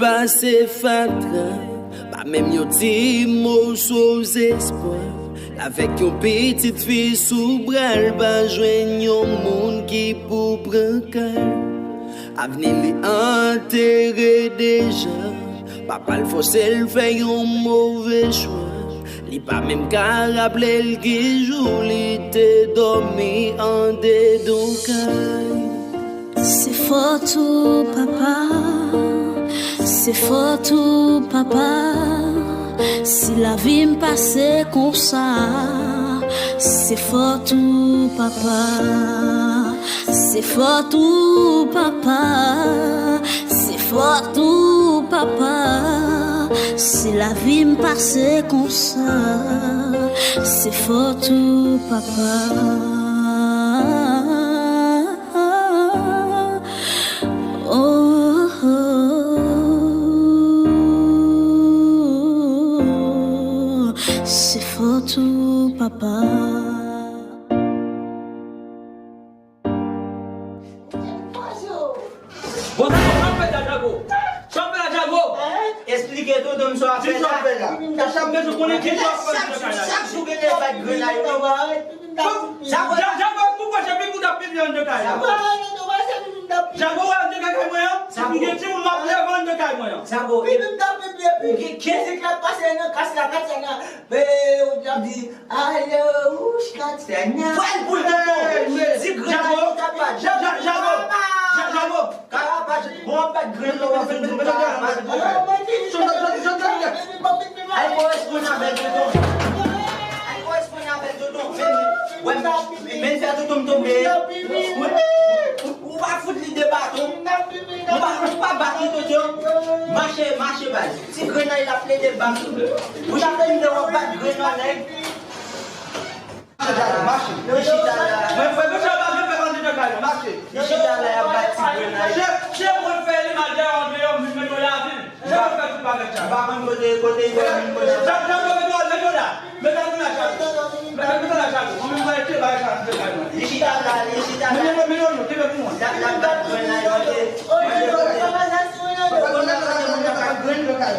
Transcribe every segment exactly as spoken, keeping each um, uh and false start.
Pase fatra, pa menm yon ti moso zespwa. Avèk yon pitit fi sou bra l, pa jwenn yon moun ki pou pran kay. Avni li antere deja. Papa l fòse l fè yon move chwa. Li pa menm ka raple l ki jou li te dòmi andedan kay. Se fòt ou papa, se fòt ou papa, si lavi m pase konsa, se fòt ou papa, se fòt ou papa, se fòt ou papa, si lavi m pase konsa, se fòt ou papa. Oh, oh, oh, se fòt ou papa. Bon, sa w ap fè la, Djago? Sa w ap fè la, Djago? Eksplike tonton m sa w ap fè la. Ki sa w ap fè la? Sa w ap fè la? Ki sa w ap fè la? Chak jou gen nèg bat grenn la, yo. Dja-, Djago, pou pòch epi pou t ap pipi anndan kay la. Djago, wè anndan kay mwen an? M gen timoun m ap leve anndan kay mwen an. Djago, pipi m t ap pipi epi mizik la pase nan kas la, kas la nan. Ou t ap di, alo, wouch, Katiana. Pral pou l tonton. Ti grenn la, Djago, Djago, Djago. Karapaj, bon, w ap bat grenn nan, w ap vin di m karapaj. Al koresponn avè l tonton. Al koresponn avè l tonton. Men, men, men fè tonton m tonbe. Ou pa fout li de baton. Ou pa, ou pa bat li tonton. Mache, mache baz. Ti grenn la, l ap plede bat. Ou chak lè w ap bat grenn nan nèg. Mache. Li chita la. Mwen fè konsa pa gen fè antre nan kay la. Mache. Li chita la, y ap bat ti grenn la. Se, se mwen fè li mal dèyè an deyò, m vin mete w lavi l. Se mwen fè tout bagay sa. M pa konn kote, kote yo vin mwen. Sa, sa, sa, sa, sa, sa, sa. Mete antre nan kay la. Mete antre nan kay la. Mwen menm mwen rete bagay sa antre kay mwen. Li chita la, li chita la. Men, men, men, men, men, men, men, men. L ap, l ap bat grenn la, yo, ok. Mwen de kote.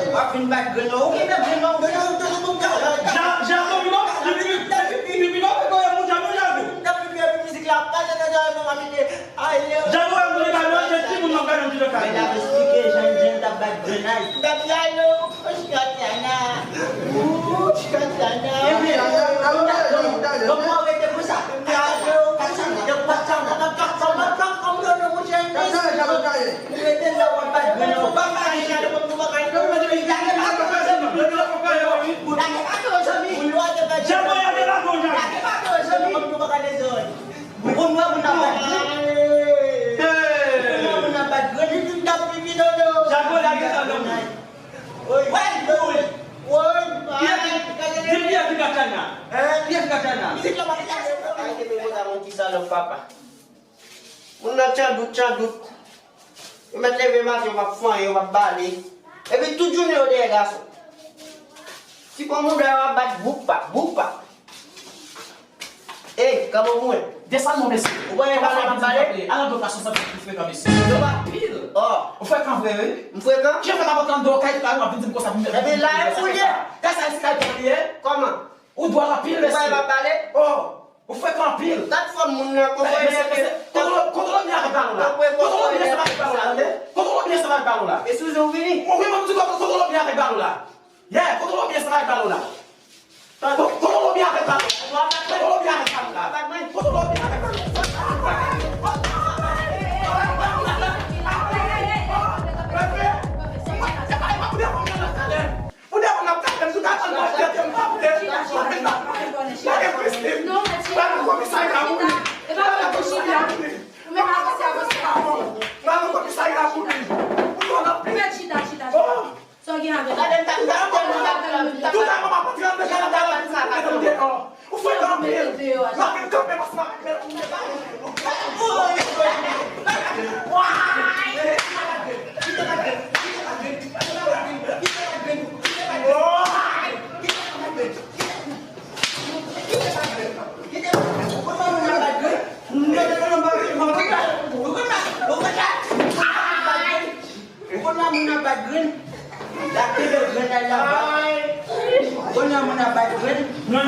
W ap vin bat grenn nan, ou gentan grenn nan, ou gentan grenn nan. Jan, jan, non, non, non, pipi, pipi, pipi, pipi, non, fè kòrèk, moun jan, moun jan, non. Jan, non, moun jan, non, se timoun nan, gade, moun jan, gade. Medam, eksplike jan, jan t ap bat grenn la. Epi, kòman w rete konsa? Kòman w rete konsa? Ou rete la, w ap bat grenn nan, w pa pale, lage baton, zanmi. Lage baton, zanmi. Lage baton, zanmi. Ou konn wè moun ap bat grenn. Ou konn wè moun ap bat grenn. Li fin t ap pipi dodo. Djago, lage sa, zanmi. Woy, woy, woy. Kiyès ki, di m kiyès ki Katiana? Kiyès ki Katiana? Mizik la pa Katiana. Arete men konsa, mon ti salòp papa. Moun nan tchandout, tchandout. Yo mèt leve maten, yo p ap fanyen, yo p ap bale. Epi tout jounen yo dèyè gason. Ti pon mouda yo ap bat boupa, boupa. Ey, kanpe pou mwen. Desann non, mesye. Ou pa gen pale nan bale? Al nan dòt la, sou santi ki frekan, mesye. Yo pa pil. Oh. Ou frekan vre, wi. M frekan? Kijan fè m ap antre anndan yon kay, tout la, w ap vin di m konsa pou m. Ebyen, la e pou l ye. Kay sa, se kay pa w li ye? Kòman? Ou dwòl anpil, mesye. Ou pa gen pale? Oh. Ou frekan anpil. Gad fòm moun nan, konprann. Mesye, mesye, kontwole, kontwole byen avèk balon la. Kontwole byen ansanm avèk balon la, tande? Kontwole byen ansanm avèk balon la. E sou je w vini? Wi, mwen di kontwole byen avèk balon la. Yeah, kontwole byen ansanm avèk balon la. Kontwole byen avèk balon. Kontwole byen avèk balon la. Kontwole byen avèk balon. Pou de moun ap gade m, sou ta tann mwen, tete m pa vle. Mwen vin pa vle. Mwen gen prensip. Mwen nan komisarya pou li. Mwen nan komisarya pou li. Mwen nan komisarya pou li. Pou yon lòt peyi. Oh. Tout a mwen pa pati antre nan kay la, mwen mete m deyò. Ou frekan anpil. Mwen vin kanpe paske mwen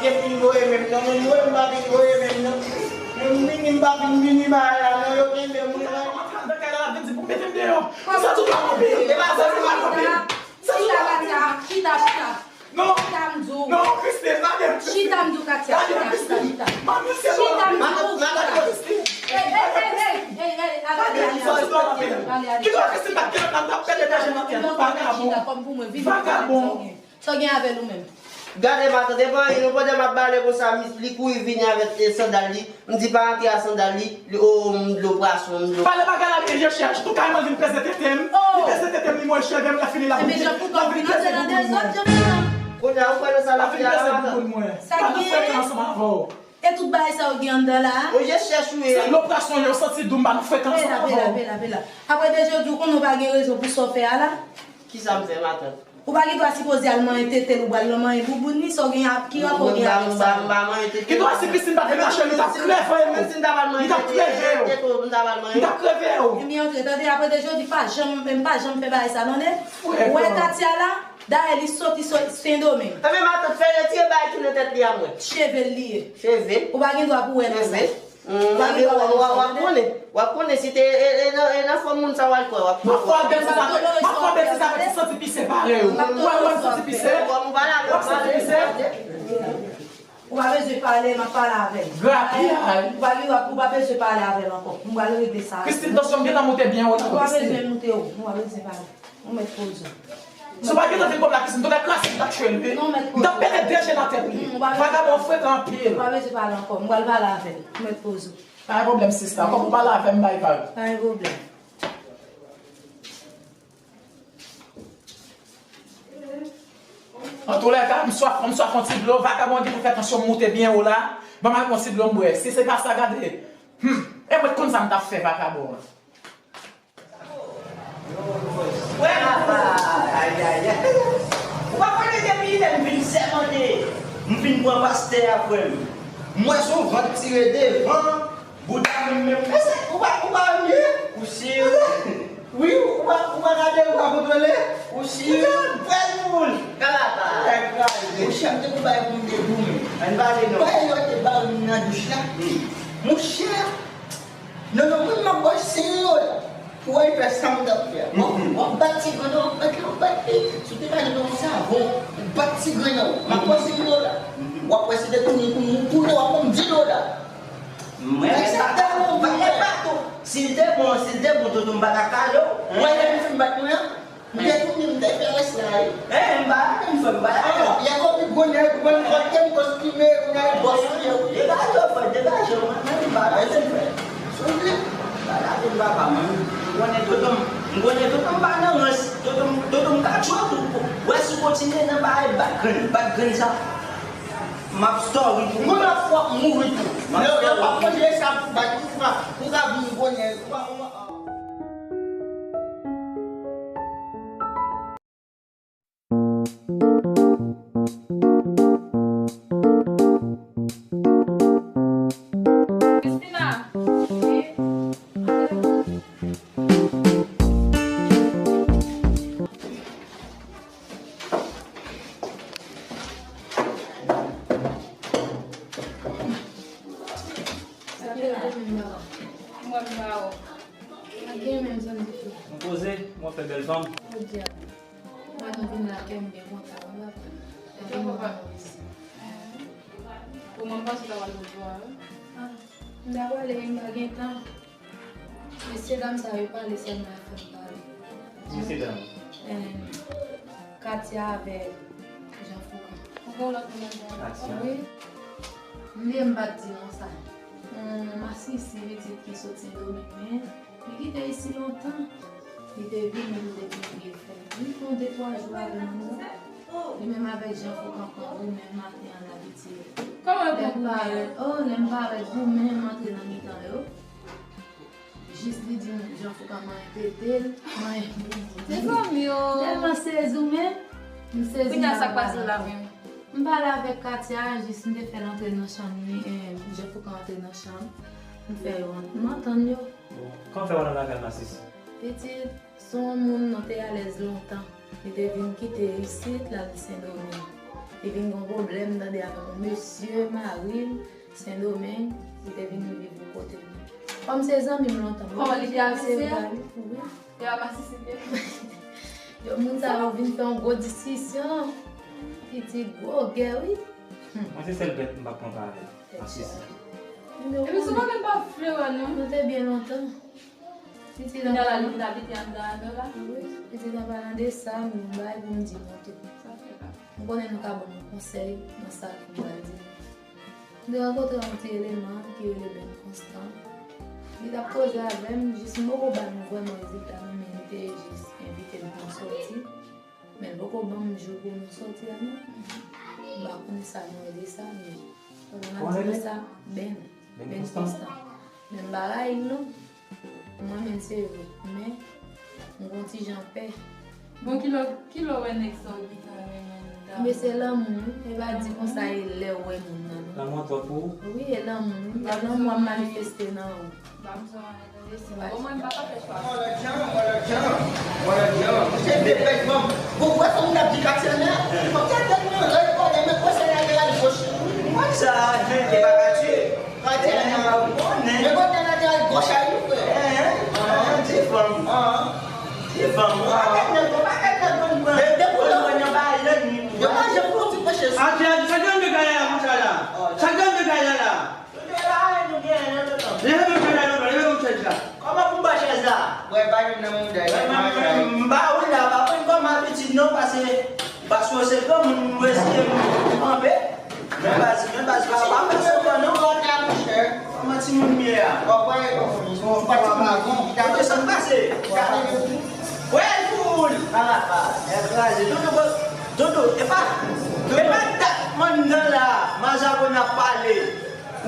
kite m vin voye menm non, men voye m pa vin voye menm non. Men m vini, m pa vin vini ba la non, yo kenbe m wi. Antre nan kay la, l ap vin di pou mete m deyò. Ou santi w mal anpil. E pa santi w mal anpil. Chita, Katia, chita, chita. Non. Chita, m di w. Non, Christine, lage m, Christine. Chita, m di w, Katia, chita, chita, chita. Chita, m di w, chita. Ey, ey, ey, ey, ey, ey, ale, ale, ale, ale, ale, ale. Ki dwa Christine pa t gentan, m t ap pède deje nan tèt ou, vagabon. Chita, kòm pou mwen, vini, vagabon. Sa w gen avè l ou menm? Gade matant, e pa anyen non, pandan m ap bale konsa, li kouri vini avèk, e, sandal li. M di pa antre a sandal li, li, o, m dlo pwason, m dlo. Pale bagay la byen, je chèch. Tou kay mwen vin peze tete m. Li peze tete m, li mouye cheve m, lè fini l ap vin, l ap vin peze bouboun mwen. Kounye a, ou kwè nan sa l ap fè a la, matant? Sa k gen? Pa nou frekan ansanm avè w. E tout bagay sa yo gen anndan la a? Ou je chèch ou ye. Se dlo pwason yo, santi dou, m pa nou frekan ansanm avè w. Pela, pela, pela, pela. Apre de jodi, ou konnen w pa gen rezon pou sa w fè a la? Kisa m fè, matant? Ou pa gen dwa sipoze al manyen tete l, ou pral nan manyen bouboun li, sa w gen ap, ki rapò w gen avèk sa? M pa, m pa manyen tete. Ki dwa si Christine pa t vin mache, li t ap kreve yo. Li t ap kreve yo. Li t ap kreve yo. Ebyen antre, tande, apre de jodi, pa janm, m pa janm fè bagay sa, tande? Ou wè Katia la? Dayè, li soti, soti Sendomeng. Ebyen, matant, fè retire bagay ki nan tèt li a mwen. Cheve l li ye. Cheve? Ou pa gen dwa pou wè nan sa. Cheve? Ou pa gen dwa wè nan sa, tande? W ap konnen. W ap konnen si te, e, e, nan, e nan fòm moun sa w al kwè, w ap konnen. M ap fè w bèl ti zafè, m ap fè w bèl ti zafè, ti santi pise parèy ou. Ou wè, ou wè m santi pise? W ap santi pise? Ou pa bezwen pale, m ap pale avè l. Grapyay. Ou pa gen dwa, ou pa bezwen pale avè l ankò. M pral regle sa. Christine, tansyon m gentan moute byen wo la, Christine. Ou pa bezwen moute wo, ou pa bezwen pale. Ou mèt poze w. Si w pa t gentan vin kòm la, Christine, m t ap krasi, m t ap tchwe l wi. Non, mèt poze w. M t ap pete de je nan tèt li. Vagabon frekan anpil. Ou pa bezwen pale ankò. M pral pale avè l. Ou mèt poze w. Pa gen pwoblèm, sista. Kòm ou pale avè m, bay vag. Pa gen pwoblèm. Antoulèka, m swaf, m swaf yon ti dlo. Vagabon an gentan fè tansyon m moute byen wo la. Ban m al pran yon ti dlo m bwè. Si se pa sa, gade. Hmm. E mwen t konn sa m t ap fè, vagabon an. Ay, ay, ay. Ou pa konnen depi lè m vin sèmante, m vin pran pastè a, frè m. M wè se yon vant tire devan bouda m menm. Mèsi, ou pa, ou pa wè m ye? Ou si? Wi, ou pa, ou pa gade, ou pa kontwole? Ou si? Bèl boul. Kalaba. Tèt kraze. Monchè, m te pou bay pou m te goumen. Ann pale non. Bagay yo te ba m nan douch la. Monchè, non, non, mwen m ap bò seri yo la. Pou w al fè sa m t ap fè a. W ap, w ap bat ti grenn nan, w ap bat li, w ap bat li. Si w te ka jwenn yon savon, w bat ti grenn nan, w ap bò seri yo la. W ap wè si te tounen pou m, tounen w ap ban m di dola. Mwen, men sa te bon, mwen pa tou. Si l te bon, si l te bon, tonton m pa t ap kale w. Mwen, lè m fin bat mwen an, m te tounen, m te fè rès la, wi. Eh, m pa menm fè, m pa la. Ah, y a konbyen gwo nèg, mwen, m kote m kostime, mwen, bòs mwen, wi. Degaje w, frè, degaje w, mwen, mwen, m pa la, mwen, frè. Souple. Pa la, vin papa, mwen. M konnen tonton m, m konnen tonton m pa nan rans. Tonton m, tonton m ka tchwe tou. Wè si w kontinye nan bagay bat grenn, bat grenn sa. M ap story pou ou. Moun ap fòk mouri tou. M ap story. Lè w ap manje sa pou bay pou ka, pou ka vin konnen. Christina. Sa te bon menm, baba. Mwen pa wè. Pa gen menm zanmi ditou. Nou poze, mwen fè bèl fanm. O dyab. Mwen nou vin lakay m byen kontan, wi, papa. Epi mwen pa wè isi. Pou mwen, m panse w ta pral lòt bò a, wi. Ah, m ta prale, men m pa gen tan. Mesye dam sa yo pale sèlman, yo fè m pale. Mesye dam. Eh, Katia avèk Jean Foucan. Ou gen lòt moun nan Katia? Wi. M bliye m pa t di non sa. Yon masisi pitit ki sot Sendomeng, men li kite isi lontan. Li te vini, li te vin vye frè. Li fè yon de twa jou avè nou. Li menm avèk Jean Foucan pran goumen maten an, l abitye. Kòman l pran goumen? Oh, lè m parèt goumen, m antre nan mitan yo. Jis li di m Jean Foucan manyen tete l, manyen boubou. Se fanmi yo. Tèlman sezi w menm, m sezi. Kounye a sa k pase la menm? M pale avèk Katia, jis m te fè l antre nan chanm li, eh, Jean Foucan antre nan chanm. M fè yo ant-, m antann yo. Bon, kòman fè w al nan lakay masisi? Pitit, se yon moun nou te alèz lontan. Li te vin kite isit, l al Sendomeng. Li vin gen yon pwoblèm, tande, avèk yon mesye, mari l, Sendomeng, li te vin viv bò kote m. Kòm se zanmi m lontan, mwen. Kòman li te avese a? Wi. Li pa masisi vre? Yo, moun sa yo vin fè yon gwo diskisyon. Pitit, gwo gè, wi. Hmm. Mwen se sèl bèt m pa konpare avè l. Masisi. Epi se pa menm pa vle wè, non. Nou te byen lontan. Pitit la, li vin abite anndan avè w la? Wi, pitit la pa nan de sa, m gen yon bagay pou m di nou tou. Sa fè la. M konnen nou ka ban m konsèy nan sa ke m pral di. M te rankontre yon ti eleman ki rele Ben Constant. Li t ap koze avè m, jis m poko ba l vrèman rezilta non, men li te jis envite m pou n soti. Men l poko ban m jou pou nou soti a non. M pa konnen sa nou rele sa, men ou konn ap di nou sa, Ben. Ben Constant. Men m pa rayi l non. Mwen menm se vre, men m gon ti jan pè. Bon, kilè, kilè w wè nèg sa w gentan renmen l? Men se lanmou wi, e pa di konsa e lè w wè moun nan non. Lanmou an twòp pou ou? Wi, e lanmou wi, e lanmou ap manifeste nan ou. Ba m sa w anyen tande, si w wè mwen m pa ka fè chwa. Wala djan, wala djan, wala djan. Misye depèt fanm. Bon, ou wè fanm nan ap di Katia la? Fanm sa tèt nan rèd, konnen men konsèy lateral goch. Mwen sa, men, e pa Katia. Katia la. Ou konnen. Men kote lateral goch a li, frè? Hein, hein, ti fanm. Ti fanm. Ou pa tèt nan, ou pa tèt nan konn pran. Men depi ou pran nan balon, wi. Yo manje pou ti pèche. Katia, sa gen de kay la konsa la? Sa gen de kay la la? Leve men chèz la, leve men chèz la. Kòman pou m ba chèz la? Bwè, pa jwenn nan mouda, e pa sa. M ba ou la, pa pran kòm abitid non, pase, paske w se granmoun, ou eseye kanpe. Men baz, men baz, pa, pa fè sou kò non. Kòman timoun m ye a? Ou pa timoun. Kote sa k pase? Wè, foul. Ala, ala. Dodo, dodo, e pa, e pa dat mandan la, Mazagò n ap pale.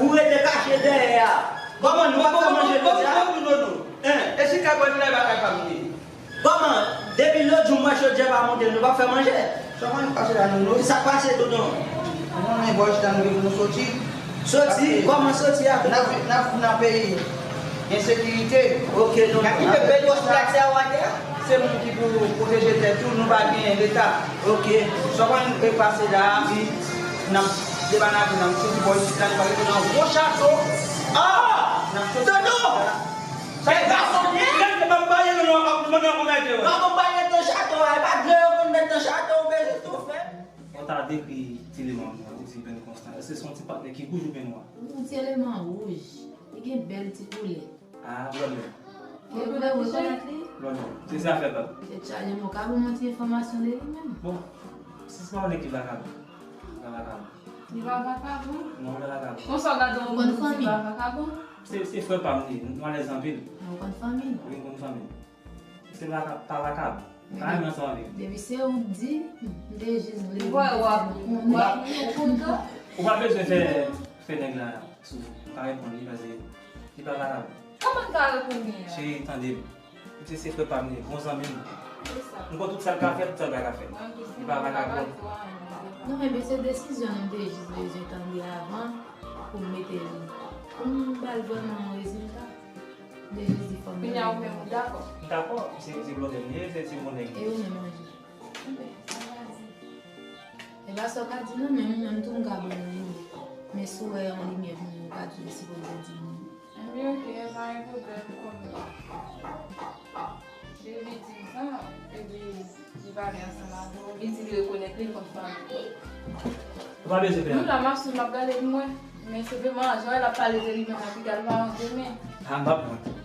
Ou rete kache dèyè a. Kòman nou pa fè manje jodi a? Hein? E si kabwèt la e pa kay pa m li? Kòman? Depi lòt jou m wè chodyè pa monte, nou pa fè manje. Sa konn pase la nou, nou? Sa k pase, tonton? Nou konnen bò chita nou gen pou nou soti. Soti? Kòman soti a, tonton? N ap, n ap nan peyi. Ensekirite. Ok, tonton. N ap kite peyi, bò chita a, se a watè a. Se moun ki pou pwoteje tèt ou, nou pa gen leta. Ok. Sa konn pase la, n ap debanake, n ap soti bò isit la, nou pa rete nan gwo chato. Ah! N ap soti. Tonton! Sa e gason ye? Gade, m ap pale, nou, nou, nou, nou, nou, nou, nou. Maman pa rete nan chato a, e pa dlo yo konn met nan chato, ou bezwen tou fè. Ou ta dekri ti eleman an, ti Ben Constant. Èske se yon ti patnè ki wouj oubyen nwa? Yon ti eleman wouj. Li gen bèl ti koulè. Ah, blòdè. Ou rekonèt li? Blòdè. Se sa fè pap. Tèt chaje, mwen ka ban mwen ti enfòmasyon de li menm. Bon, si se pa yon nèg ki vakabon, li pa vakabon. Li pa vakabon? Non, li pa vakabon. Konsa w gade yon moun, ou di li pa vakabon? Se, se frè pa m li ye, nou alèz anpil. Ou konn fanmi l? Wi, m konn fanmi l. Se pa, pa vakabon. Pa renmen ansanm avè m. Depi se ou k di, m te jis vle. Ou pa, ou pa, ou pa, ou pa bezwen fè, fè nèg la soufri. Pa reponn li, paske li pa vakabon. Kòman l ka reponn li a? Cheri, tande m. Misye se frè pa m li ye, bon zanmi m. M konn tout sa l ka fè, tout sa l pa ka fè. Li pa vakabon. Non, men se desizyon nou te jis bezwen tande avan pou m mete li. Pou m ba l vrèman yon rezilta. M te jis di fò m. Kounye a ou menm ou dakò? M dakò, se, se blòdè m ye, se, se bon nèg. E ou menm, Angie? Enben, sa w ka di. E pa sa w ka di non, men ou menm tou m ka ba w yon limyè. Men si w wè yon limyè pou mwen, ou ka toujou sipoze di m. Ebyen, oke, pa gen pwoblèm, kòm David di m sa, epi li pale ansanm avè w, li di li rekonèt li kòm fanmi. Ou pa bezwen pè. Nou la, m ap swiv, m ap gade pou m wè. Men senpleman, jan l ap pale de li menm, l ap egal paran demen. Ah, m p ap mwen.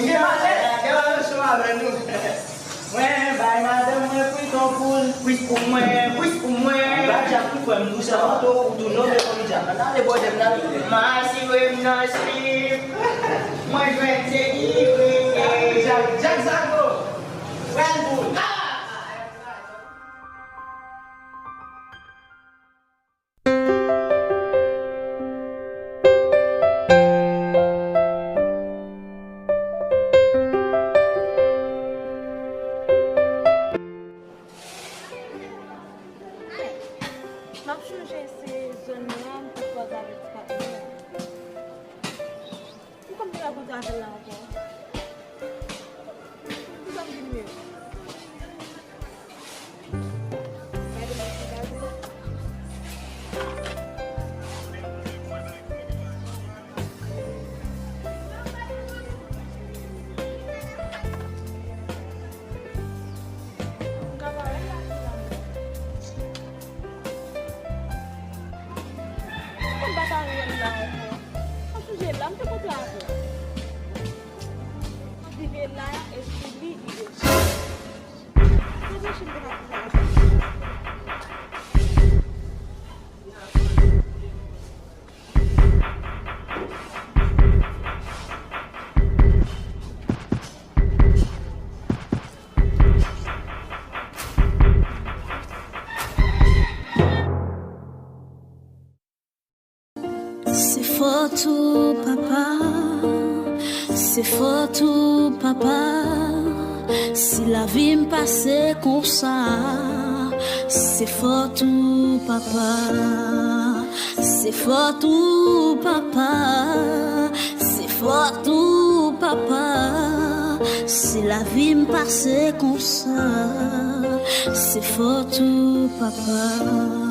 Gen malè, gen malè sou avè nou. Mwen bay madanm mwen pwiton poul. Pwis pou mwen, pwis pou mwen. Ba djab pou frè m, ou se moto, ou tou nonm, yo konn djab. N ale bòdè m nan. M asire m nan slip. Mwen jwenn se iri. Djab, djab zago. Pral pou. M ap chonje se zòn nan m te kwaze avèk ti patnè a. Poukò m te ka koze avè l la ankò? Poukò m vin menm? Gade mwen ki gade. M ka pa wè l la tou la. Poukò m pa ka wè l la ankò? M sonje la m te kontre avè l. M rive la, e sou li li deja. Sa fè chen te ka fè sa. Se fòt ou papa, se fòt ou papa, si lavi m pase konsa. Se fòt ou papa, se fòt ou papa, se fòt ou papa, si lavi m pase konsa. Se fòt ou papa.